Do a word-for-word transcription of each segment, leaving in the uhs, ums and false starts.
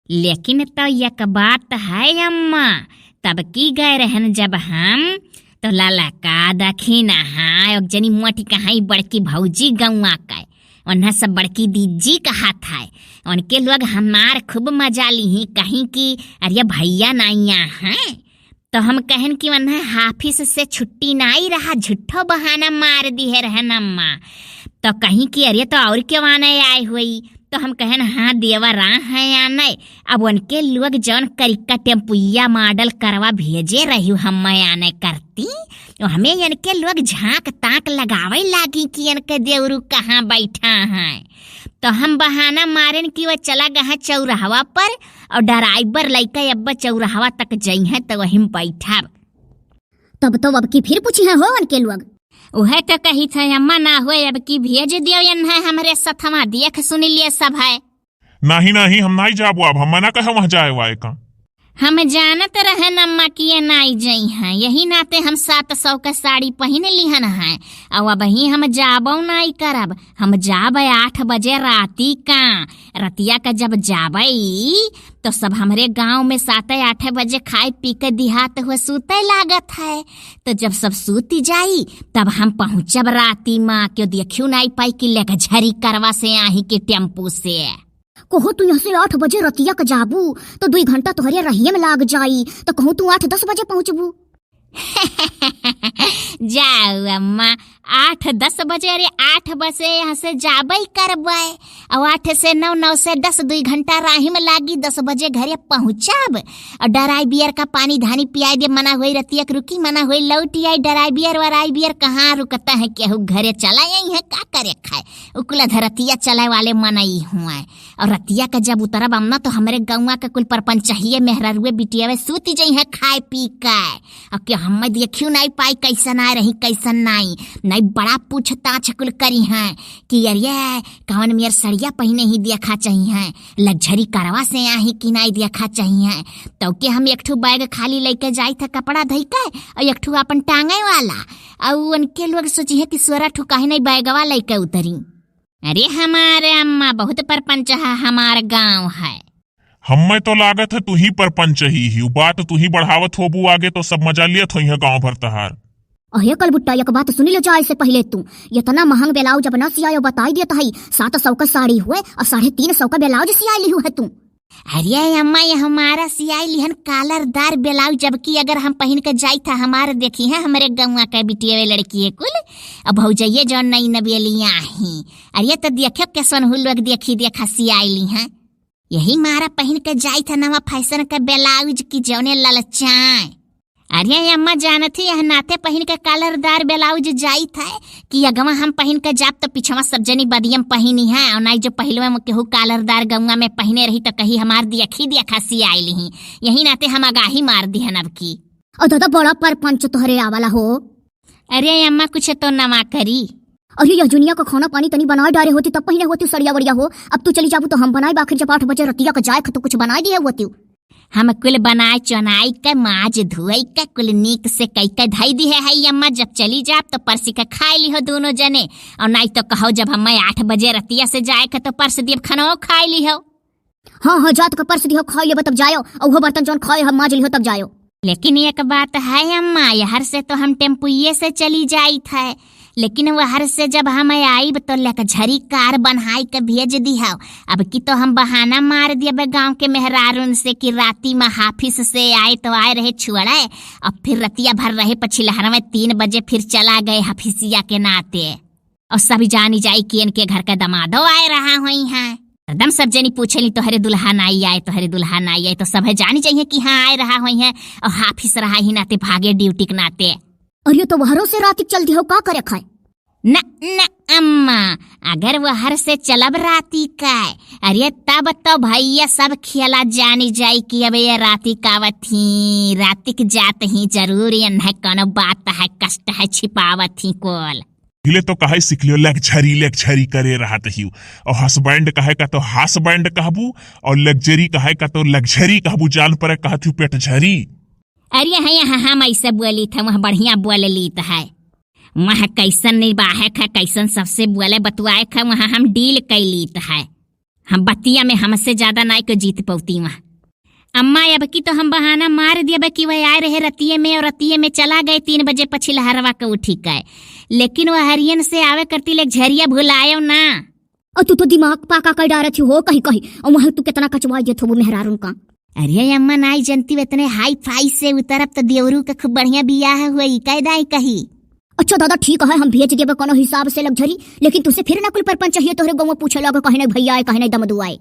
लेकिन तो एक बात है अम्मा, तब की गए रहन जब हम, तो ललका दखिनहा, एक जनी मोटी कहाँ बड़की भौजी गौवा के, उन्हें सब बड़की दीजी कहत है, उनके लोग हमार खूब मजा लीही, कहीं कि अरे भैया नाइया हैं, तो हम कहन कि उन्हें हाफिस से छुट्टी नाई रहा, झूठो बहाना मार दिहे रहन अम्मा। तो कहीं कि अरे तो और क्यों आने आए हुई, तो हम कहन हाँ देवरा है आने। अब उनके लोग जौन करिका टेम्पुइया मॉडल करवा भेजे रही हम आने करती, तो हमें इनके लोग झांक ताक लगावे लागी कि इनके देवरू कहाँ बैठा है। तो हम बहाना मारेन कि वो चला गए हैं चौराहवा पर, और ड्राइवर लइका अब्बा चौराहवा तक जइहें तो वहीं बैठब। तब तो अब की फिर पूछी है हो उनके लोग। उहे तो कही थे अम्मा ना हुए अब की भेज दियो एन्हे हमरे सथवा देख सुन लिए सब है। नाही नाही हम नाही जाबो अब हम मना कहे वहाँ जाए वाए का। हम जानत रहन अम्मा कि ये नाई जइहें, यही नाते हम सात सौ का साड़ी पहिन लिहन हैं। और अब ही हम जाबो नाई करब, हम जाब आठ बजे राती का। रतिया का जब जाबई तो सब हमरे गांव में सात आठ बजे खाए पी के दिहात हुए सूते लागत है। तो जब सब सूती जाई तब हम पहुँचब राती मा, क्यों देखियो नाई पाई कि लेके झरी करवा से आही कि टेम्पू से। कहो तू यहाँ से आठ बजे रतिया के जाबू तो दुई घंटा तोहरे रहिए में लाग जाई, तो कहूँ तू आठ दस बजे पहुँचबू। जाओ अम्मा, आठ दस बजे, अरे आठ बजे यहाँ से जाबे करबे, और आठ से नौ, नौ से दस, दुई घंटा राही में लागी, दस बजे घरे पहुँचब, और ड्राइवर का पानी धानी पियाई दे, मना होई रतिया के रुकी, मना होई लौटी आई, ड्राइवर वराइवर कहाँ रुकता है, केहू घरे चला आई है, का करे खाए, उकुला धरतिया चलाए वाले मनई हुए। और रतिया का जब उतरब अम्मा तो हमरे गौवा के कुल परपंचहिए मेहररुए बिटियावे सूती जइहें खाए पी के। और के हम देखियो नाई पाई कैसन आए रही कैसन नाई, नाई बड़ा पूछताछ कुल करी हैं कि अरे कौन मेर सड़िया पहिने ही देखा चाहिए, लग्जरी करवा से आही कि नाई देखा चाहिए। तो के हम एक ठो बैग खाली लेके जाई था कपड़ा धई के, और एक ठो अपन टांगे वाला, और उनके लोग सोची है कि सोरा ठो काहे नाई बैगवा लेके उतरी। अरे हमारे अम्मा बहुत परपंच है, हमार गांव है। हम्मे तो लागत है तू ही परपंच ही ही, बात तू ही बढ़ावत होबू आगे तो सब मजा लियत होई है गांव भर तहार। अहे कलबुट्टा, एक बात सुनी ले जाए से पहले तू, इतना महंग ब्लाउज अपना सियायो बताई देत है, सात सौ का साड़ी हुए और साढ़े तीन सौ का ब्लाउज सियाई लिहू है तू। अरे अम्मा, ये हमारा सियाई लिहन कॉलरदार ब्लाउज, जबकि अगर हम पहिन के जाई था हमार देखी है हमरे गौवा के बिटिया लड़की है कुल, अब भौजैये जौन नई नवेलियाँ ही, अरे तो देखो कैसन हु लोग देखी देखा सियाई लिहन। यही मारा पहिन के जाई था नवा फैशन का ब्लाउज की जौने ललचाए। अरे अम्मा जानत ही यह नाते पहिन के कॉलरदार ब्लाउज जाई था कि अगवा हम पहिन के जाब तो पिछवा सब जनी बदियम पहिनी है, और नाई जो पहिलवे में केहू कॉलरदार गौवा में पहिने रही तो कही हमार देखी देखा सियाई लिही। यही नाते हम आगाही मार दिहन अब की। और दादा बड़ा परपंच तोहरे आवाला हो। अरे अम्मा कुछ तो नवा करी। अरे यह जुनिया का खाना पानी तनी बनाए डारे होती तब पहिने होती सड़िया वड़िया हो। अब तू चली जाबू तो हम बनाए, आखिर जब आठ बजे रतिया का जाए तो कुछ बनाए दिए होती। हम कुल बनाए चोनाई के माज धोई के कुल नीक से कई के धई दिहे है अम्मा, जब चली जाब तो परसी के खाए लिहो दोनों जने, और नाई तो कहो जब हमें आठ बजे रतिया से जाए के तो परस दियब खनो खाए लिहो। हाँ हाँ, जात का परस दिहो खाए लेबो तब जायो, और वो बर्तन जौन खाए हम माज लिहो तब जायो। लेकिन एक बात है अम्मा, यहर से तो हम टेम्पुए से चली जाई थे, लेकिन वहर से जब हम आइब तो लग्जरी कार बनाई के भेज दिहो। अब की तो हम बहाना मार दियबे गांव के मेहरारून से कि राती में हाफिस से आए तो आए रहे छुअड़े, अब फिर रतिया भर रहे पछिलहर में तीन बजे फिर चला गए हाफिसिया के नाते। और सब जानी जाई कि इनके घर का दमादो आए रहा होई है। एकदम सब जनी पूछे ली तोहरे दुल्हा नाई आए, तोहरे दुल्हा नाई आए, तो सब है जानी जाइए कि हाँ आए रहा होई है। और हाफिस रहा ही नाते भागे ड्यूटी के नाते। अरे तो वहरो से राती चल दिहो का करे खाए? न, न अम्मा, अगर वहर से चलब राती का, अरे तब तो भैया सब खेला जानी जाई कि अब ये राती का आवत ही, राती के जात ही जरूर ये न कोनो बात है, कष्ट है छिपावत ही कोल। हिले तो कहे सीख लियो लग्जरी लग्जरी करे रहत हियो, और हस्बैंड कहे का तो हस्बैंड कहबू, और लग्जरी कहे का तो लग्जरी कहबू, जान पर कहत हियो पेट झरी। अरे हाँ, यहाँ हम ऐसे बोली था, वहाँ बढ़िया बोल लीत है, वहाँ कैसन निभाए है, कैसन सबसे बोले बतुआए है, वहाँ हम डील कई लीत है। हम बतिया में हमसे ज्यादा नाई को जीत पौती वहाँ। अम्मा, अब की तो हम बहाना मार दियब कि वह आए रहे रतिये में और रतिये में चला गए तीन बजे पछिलहरवा के उठी के, लेकिन वह हरियन से आवे करती ले झरिया भुलायो ना। और तू तो दिमाग पाका कर डारत ही हो कहीं कहीं, और वहाँ तू कितना कचवाई देत हो वो मेहरारून का। अरे अम्मा, नाई जनती, इतने हाई फाई से उतरब तो देवरू के खूब बढ़िया बियाह हुई, कह दाई कही। अच्छा दादा, ठीक है, हम भेज देबे कोनो हिसाब से लग्जरी, लेकिन तुसे फिर ना कुल परपंच चाहिए तोहरे गाँव में पूछे लगे, कहे नहीं भैया आए, कहे नहीं दमदू आए।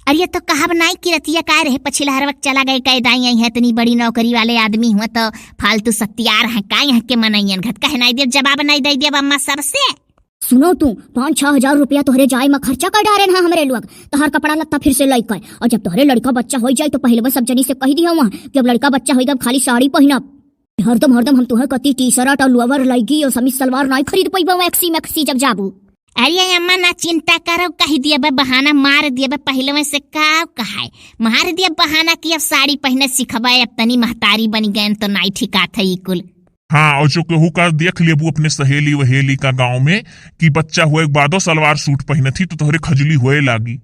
अरे तो कहब नाई कि रतिया का रहे पछिलहरवा के चला गए, कह दाई आई है इतनी बड़ी नौकरी वाले आदमी हुआ तो फालतू सत्यार है का यहाँ के मनैयन घत, कहे नहीं देब, जवाब नहीं दे देब अम्मा सबसे। सुनो तू, पाँच छह हजार रुपया तोहरे जाए में खर्चा कर डारे ना हमरे लोग, तोहर कपड़ा लत्ता फिर से लइके। और जब तोहरे लड़का बच्चा हो जाए तो पहले वो सब जनी से कह दिया वहाँ कि अब लड़का बच्चा होइगा, अब खाली साड़ी पहनब। हरदम हरदम हम तुहे कती टी शर्ट और लोअर लइगी और समीज सलवार नाई खरीद पइबा मैक्सी मैक्सी जब जाबू। अरे अम्मा ना चिंता करो, कह दिया बे, बहाना मार दिया बे, पहले से का कहाए, मार दिया बहाना कि अब साड़ी पहने सिखबे, अब तनी महतारी बनी गए तो नाई ठिकात है ई कुल। हाँ, और जो केहू का देख लेबू अपने सहेली वहेली का गाँव में कि बच्चा हुए के बादो सलवार सूट पहनत ही तो तोहरे खजुली होए लागी।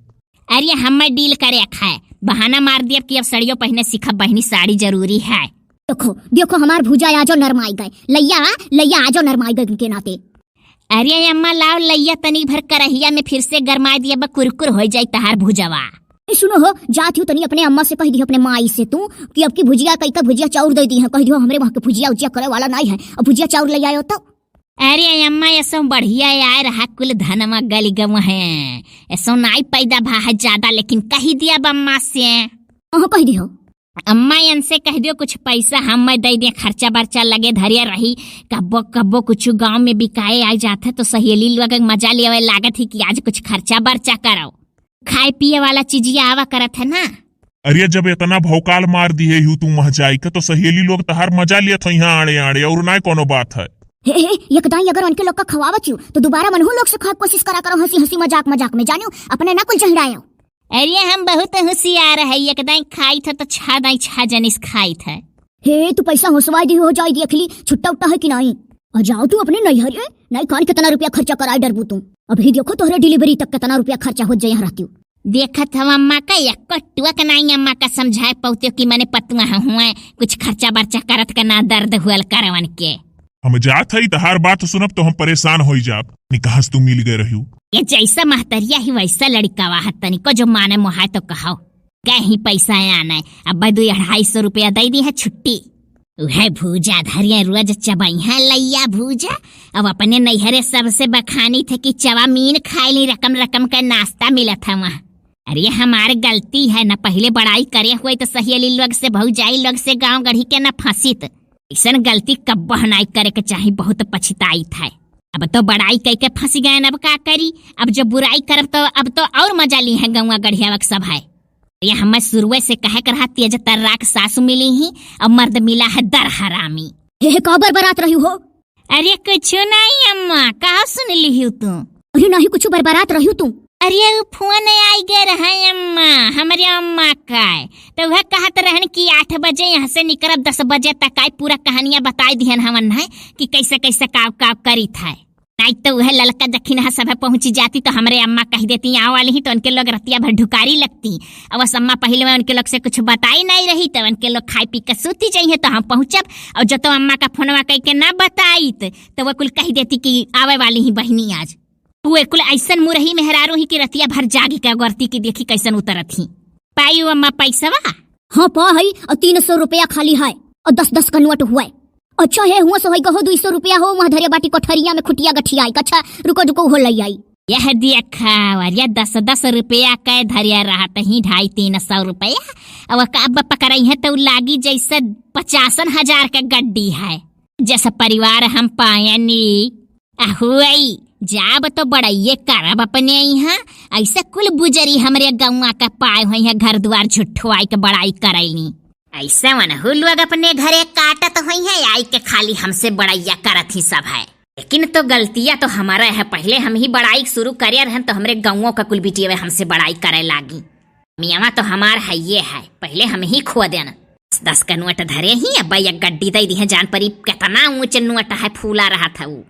अरे हमें डील करे खाए, बहाना मार दियब कि अब साड़ियों पहने सीखब बहिनी, साड़ी जरूरी है। देखो, देखो हमार भुजा आजो नरमाई गए, लइया, लइया आजो नरमाई गए उनके नाते। अरे अम्मा लाओ लइया तनी भर करहिया में फिर से गरमाई दिया बा, कुरकुर हो जाई तहार भुजवा। ए, सुनो हो, जात हूँ तनी अपने अम्मा से कह दियो, अपने माई से तू, कि अब की भुजिया कई का भुजिया चाउर दे दी है, कह दियो हमरे वहाँ के भुजिया उजिया करे वाला नहीं है, अब भुजिया चाउर ले आयो तो। अरे अम्मा, ऐसो बढ़िया आए रहा, कुल धनमा गल गव है, ऐसो नाई पैदा भा है ज्यादा, लेकिन कही दिया बा अम्मा से। हाँ, कह दियो। अम्मा, इनसे कह दियो कुछ पैसा हम मैं दे दे, खर्चा बर्चा लगे धरिया रही, कब्बो कब्बो कुछ गाँव में बिकाए आ जात है तो सहेली लोग मजा लेवे लागत ही कि आज कुछ खर्चा बर्चा करो। खाए पिए वाला चीजिया आवा करत है ना। अरे जब इतना भौकाल मार दिहे हूँ तू वहाँ जाई के, तो सहेली लोग तहार मजा लियत है यहाँ आड़े आड़े, और ना कोनो बात है। हे, हे, एकदाई अगर उनके लोग का खवावत हूँ, तो दोबारा मनहू लोग से खाए कोशिश करा करो, हंसी हंसी मजाक मजाक में, जानियो, अपने ना कुल जहिड़ायो। अरे हम बहुत होशियार है, एकदाई खाई था तो छा दाई छा जनिस खाई था। हे, तू पैसा होसवाई दी हो जाई, देख ली, छुट्टा उट्टा है कि नहीं? आ जाओ तू अपने नैहर, ए, नहीं कान कितना रुपया खर्चा कराए डरबू तू। अभी देखो तोहरे डिलीवरी तक कितना रुपया खर्चा हो जाए यहाँ रहती हूँ। देखत हव अम्मा का एको टुअक नाई, अम्मा का समझाए पौतियो कि मने पतुआ हुए, कुछ खर्चा बर्चा करत का ना दर्द हुअल करवन के। हम जात हई, तहार बात सुनब तो हम परेशान होई जाब। निकाहस तू मिल गए रहियो। ये जैसा महतरिया ही वैसा लड़का वाहत, तनिको जो माने मोहाय तो कहो। कहीं पैसा आने, अब दुई अढ़ाई सौ रुपया दे दी है छुट्टी। उहे भूजा धरिया रोज चबई है लइया भूजा। अब अपने नैहरे सबसे बखानी थे कि चवामीन खाए ली, रकम रकम का नाश्ता मिलत है वहाँ। अरे हमार गलती है ना, पहले बड़ाई करे हुए तो सहेली लोग से, भौजाई लोग से, गाँव गढ़ी के ना फंसित। ऐसन गलती कब्बो नाई करे के चाही, बहुत पछताइत है। अब तो बड़ाई कई के फंस गए, अब का करी? अब जो बुराई करब तो अब तो और मजा ली है गौवा गढ़ियावा के सब है। ये हमें शुरुए से कहे के रहा, तेज तर्राक सासु मिली ही, अब मर्द मिला है दर हरामी। हे, हे, का बरबरात रही हो? अरे कुछ नहीं अम्मा, का सुन ली हो तू? अरे नहीं, कुछ बरबरात रही तू। अरे उ फोन आई गए रहे अम्मा, हमरे अम्मा का, तो वह कहत रहन कि आठ बजे यहाँ से निकलब, दस बजे तक आई, पूरा कहानियाँ बताई दिहन हवन है कि कैसे कैसे काव काव करी था। नहीं तो वह ललका दखिन है सब पहुँची जाती तो हमरे अम्मा कह देती आओ वाली ही, तो उनके लोग रतिया भर ढुकारी लगती। अब बस अम्मा पहले में उनके लोग से कुछ बताई नहीं रही, तो उनके लोग खाई पी के सूती जाई है, तो हम पहुँचब। और जो तो अम्मा का फोनवा कह के ना बताइत, तो वह कुल कह देती कि आवे वाली ही बहिनी आज। तू कुल ऐसन मुरही मेहरारू ही कि रतिया भर जागी के गोरती की देखी कैसन उतरत ही। पाई अम्मा पैसवा? हाँ पा हई, और तीन सौ रुपया खाली है, और दस दस का नोट हुआ है। अच्छा है, हुआ सो है कहो, दुई सौ रुपया हो, वहाँ धरे बाटी कोठरिया में खुटिया गठियाई। अच्छा रुको रुको, हो लई आई। यह देखा, अरे दस दस रुपया के धरे रहत ही ढाई तीन सौ रुपया, अब का अब पकड़ई है तो लागी जैसे पचासन हजार के गड्डी है, जैसे परिवार हम पायनी। आ हुई, जाब तो बड़इये करब अपने इहाँ। ऐसे कुल बुजरी हमरे गौवा का पाए होई है, घर दुआर झुठवाई के बड़ाई करैली। ऐसे वनहु लोग अपने घरे काटत होई है, आई के खाली हमसे बड़इया करत ही सब है। लेकिन तो गलतिया तो हमारा है, पहले हम ही बड़ाई शुरू करे रहन तो हमरे गौवों का कुल बिटियवे हमसे बड़ाई करे लागी। मियावा तो हमार है ये है, पहले हम ही खो देन। दस दस का नोट धरे ही, अब एक गड्डी दे दी है, जान परी कितना ऊंच नोट है, फूला रहा था वो।